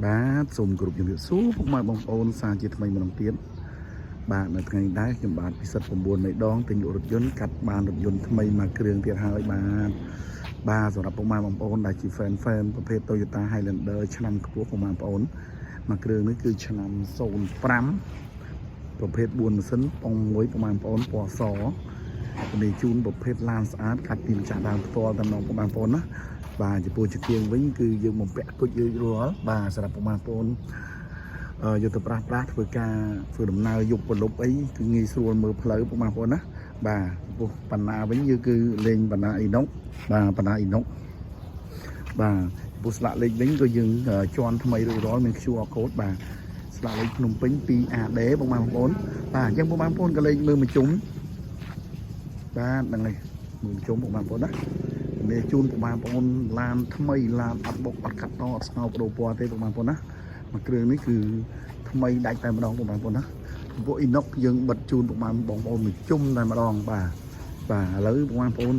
បាទសូមគោរពជំរាបសួរពុកម៉ែបងប្អូនសាជាថ្មីម្ដងទៀតបាទនៅថ្ងៃនេះដែរខ្ញុំបាទពិសិដ្ឋ9នៃដងទិញលក់រថយន្តកាត់បានរថយន្តថ្មីមួយគ្រឿងទៀតហើយបាទបាទសម្រាប់ពុកម៉ែបងប្អូនដែលជា fan ប្រភេទ Toyota Highlander ឆ្នាំខ្ពស់ពុកម៉ែបងប្អូនមួយគ្រឿងនេះគឺឆ្នាំ05ប្រភេទ4ម៉ាស៊ីនប៉ុង1ពុកម៉ែបងប្អូនពណ៌សនេះជូនប្រភេទឡានស្អាតកាត់ពីម្ចាស់ដើមផ្ទាល់តែម្ដងពុកម៉ែបងប្អូនណាបាទចំពោះជាគៀងវិញគឺយើងបំពាក់គុជរួចរាល់បាទសម្រាប់ពុកម៉ែបងប្អូនយកទៅប្រាស់ប្រាស់ធ្វើការធ្វើដំណើរយប់ប្រលប់អីគឺងាយស្រួលមើលផ្លូវពុកម៉ែបងប្អូនណាបាទចំពោះបណ្ណាវិញយើងគឺលេងបណ្ណាអ៊ីណុកបាទបណ្ណាអ៊ីណុកបាទចំពោះស្លាកលេខវិញក៏យើងជន់ថ្មីរួចរាល់មាន QR code បាទស្លាកលេខភ្នំពេញ 2AD ពុកម៉ែបងប្អូនបាទអញ្ចឹងពុកម៉ែបងប្អូនក៏លេខមើលមួយជុំបាទហ្នឹងហើយមើលមួយជុំពុកម៉ែបងប្អូនណានេះជូនពុកម៉ែបងប្អូនឡានថ្មីឡានអត់បុកអត់កាត់តអត់ស្ងោបដូរពណ៌ទេពុកម៉ែបងប្អូនណាមួយគ្រឿងនេះគឺថ្មីដាច់តែម្ដងពុកម៉ែបងប្អូនណាចំពោះអ៊ីណុកយើងបិទជូនពុកម៉ែបងប្អូនមួយជុំតែម្ដងបាទបាទឥឡូវពុកម៉ែបងប្អូន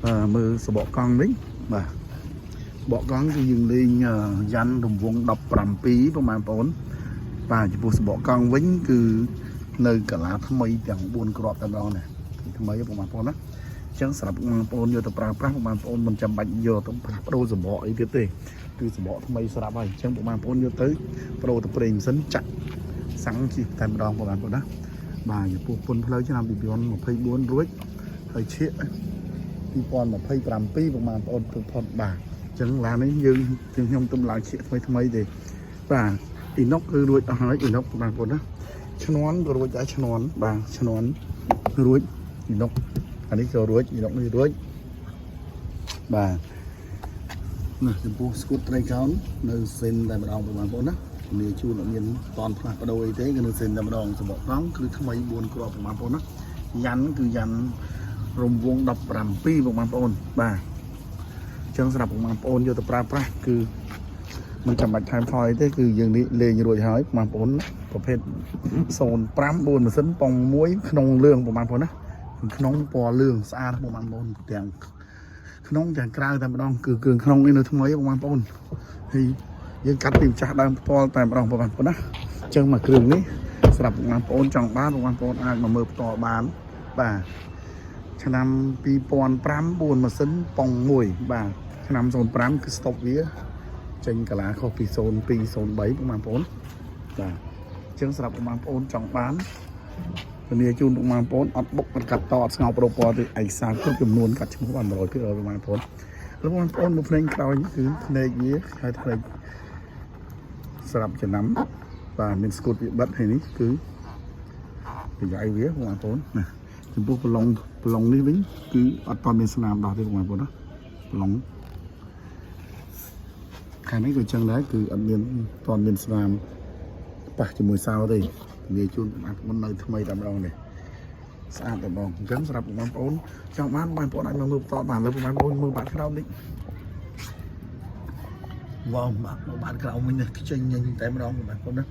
អឺមើលសបកកង់វិញបាទសបកកង់គឺយើងលេងយ៉ាន់រង្វង់17ពុកម៉ែបងប្អូនបាទចំពោះសបកកង់វិញគឺនៅកាឡាថ្មីទាំង4គ្រាប់តែម្ដងណាថ្មីពុកម៉ែបងប្អូនណាអញ្ចឹងសម្រាប់បងប្អូនយកទៅប្រើប្រាស់បងប្អូនមិនចាំបាច់យកទៅផ្លាស់ប្ដូរសម្បកអីទៀតទេគឺសម្បកថ្មីស្រាប់ហើយអញ្ចឹងបងប្អូនយកទៅប្ដូរទៅប្រេងម៉ាស៊ីនចាក់សាំងជិះតែម្ដងបងប្អូនណាបាទចំពោះពុនផ្លូវឆ្នាំ2024រួចហើយឈៀក2027បងប្អូនទៅផុតបាទអញ្ចឹងឡាននេះយើងខ្ញុំទំឡើងឈៀកថ្មីថ្មីទេបាទអ៊ីណុកគឺរួចអស់ហើយអ៊ីណុកបងប្អូនណាឈ្នន់ក៏រួចដែរឈ្នន់បាទឈ្នន់រួចអ៊ីណុកអានេះក៏រួចអ៊ីណុកនេះរួចបាទណាចំពោះស្គូតត្រីកោននៅសិនតែម្ដងបងប្អូនណាធានាជូនអត់មានតនផ្លាស់ប្ដូរអីទេគឺនៅសិនតែម្ដងសម្បកកង់គឺថ្មី4គ្រាប់បងប្អូនណាយ៉ាន់គឺយ៉ាន់រំវង17បងប្អូនបាទអញ្ចឹងសម្រាប់បងប្អូនយកទៅប្រើប្រាស់គឺមិនចាំបាច់ថែមថយទេគឺយើងនេះលេងរួចហើយបងប្អូនប្រភេទ05 4ម៉ាស៊ីនប៉ុង1ក្នុងលឿងបងប្អូនណាក្នុងពណ៌លឿងស្អាតបងប្អូនទាំងក្នុងទាំងក្រៅតែម្ដងគឺគ្រឿងក្នុងនេះនៅថ្មីបងប្អូនហើយយើងកាត់ពីម្ចាស់ដើមផ្ទាល់តែម្ដងបងប្អូនណាអញ្ចឹងមកគ្រឿងនេះសម្រាប់បងប្អូនចង់បានបងប្អូនអាចមកមើលផ្ទាល់បានបាទឆ្នាំ2005 4ម៉ាស៊ីនប៉ុង1បាទឆ្នាំ05គឺ stop វាចេញកាឡាខុសពី02 03បងប្អូនបាទអញ្ចឹងសម្រាប់បងប្អូនចង់បានធានាជូនបងប្អូនអត់បុកអត់កាត់តអត់ស្ងោប្រូពណ៌ទេឯកសារគ្រប់ចំនួនកាត់ឈ្មោះបាន100%បងប្អូនលោកបងប្អូនមកភ្នែកក្រោយនេះគឺភ្នែកវាហើយភ្នែកស្រាប់ចំណាំបាទមានស្គូតវាបិទហើយនេះគឺប្រយោជន៍វាបងប្អូនណាចំពោះប្រឡងប្រឡងនេះវិញគឺអត់តមានស្នាមដោះទេបងប្អូនណាប្រឡងខាងនេះក៏ចឹងដែរគឺអត់មានតមានស្នាមប៉ះជាមួយសោទេធានាជូនបងប្អូននៅថ្មីតែម្ដងនេះស្អាតតែម្ដងអញ្ចឹងសម្រាប់បងប្អូនចង់បានបងប្អូនអាចមកមើលបន្តបានលើបងប្អូនមើលបាតក្រោមនេះវ៉ាវបាទមកបាតក្រោមវិញនេះខ្ចេញញញតែម្ដងបងប្អូនណា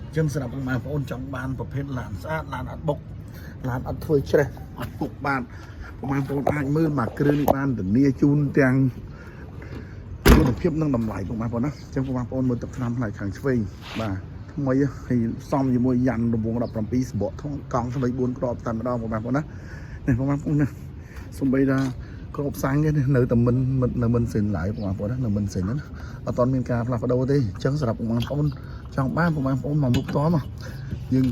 អញ្ចឹងសម្រាប់បងប្អូនចង់បានប្រភេទឡានស្អាតឡានអត់បុកឡានអត់ធ្វើច្រេះអត់ពុកបានបងប្អូនអាចមើលមកគ្រឿងនេះបានធានាជូនទាំងគុណភាពនិងតម្លៃបងប្អូនណាអញ្ចឹងបងប្អូនមើលទឹកថ្នាំផ្នែកខាងឆ្វេងបាទថ្មីហើយផ្សំជាមួយយ៉ាន់រង្វង់17សម្បកធំកង់ថ្មី4គ្រាប់តែម្ដងបងប្អូនណានេះបងប្អូនណាសំបីថាក្របសាំងនេះនៅតែមិននៅមិនសិនឡើយបងប្អូនណានៅមិនសិនណាអត់ទាន់មានការផ្លាស់ប្ដូរទេអញ្ចឹងសម្រាប់បងប្អូនចង់បានបងប្អូនមកមុខផ្ទាល់មកយើង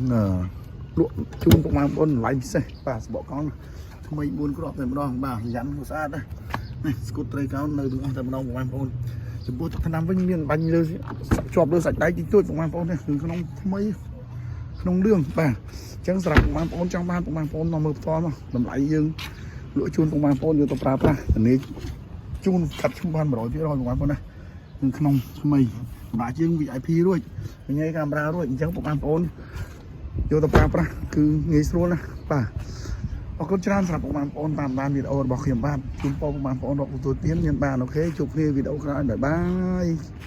លក់ជូនបងប្អូនតម្លៃពិសេសបាទសម្បកកង់ថ្មី4គ្រាប់តែម្ដងបាទយ៉ាន់ក៏ស្អាតដែរនេះស្គូតត្រីកោននៅទាំងអស់តែម្ដងបងប្អូនចំពោះទឹកថ្នាំវិញមានបាញ់លើជាប់លើសាច់ដែកតិចតួចបងប្អូននេះគឺក្នុងថ្មីក្នុងលឿងបាទអញ្ចឹងសម្រាប់បងប្អូនចង់បានបងប្អូនមកមើលផ្ទាល់មកតម្លៃយើងលក់ជូនបងប្អូនយកទៅប្រើប្រាស់ធានាជូនកាត់ឈ្មោះបាន100%បងប្អូនណាក្នុងថ្មីសម្រាប់យើង VIP រួចញ៉ៃកាមេរ៉ារួចអញ្ចឹងបងប្អូនយកទៅប្រើប្រាស់គឺងាយស្រួលណាស់បាទអរគុណច្រើនសម្រាប់បងប្អូនតាមដានវីដេអូរបស់ខ្ញុំបាទជូនពរបងប្អូនរកទទួលទានមានបាន OK ជួបគ្នាវីដេអូក្រោយ bye bye.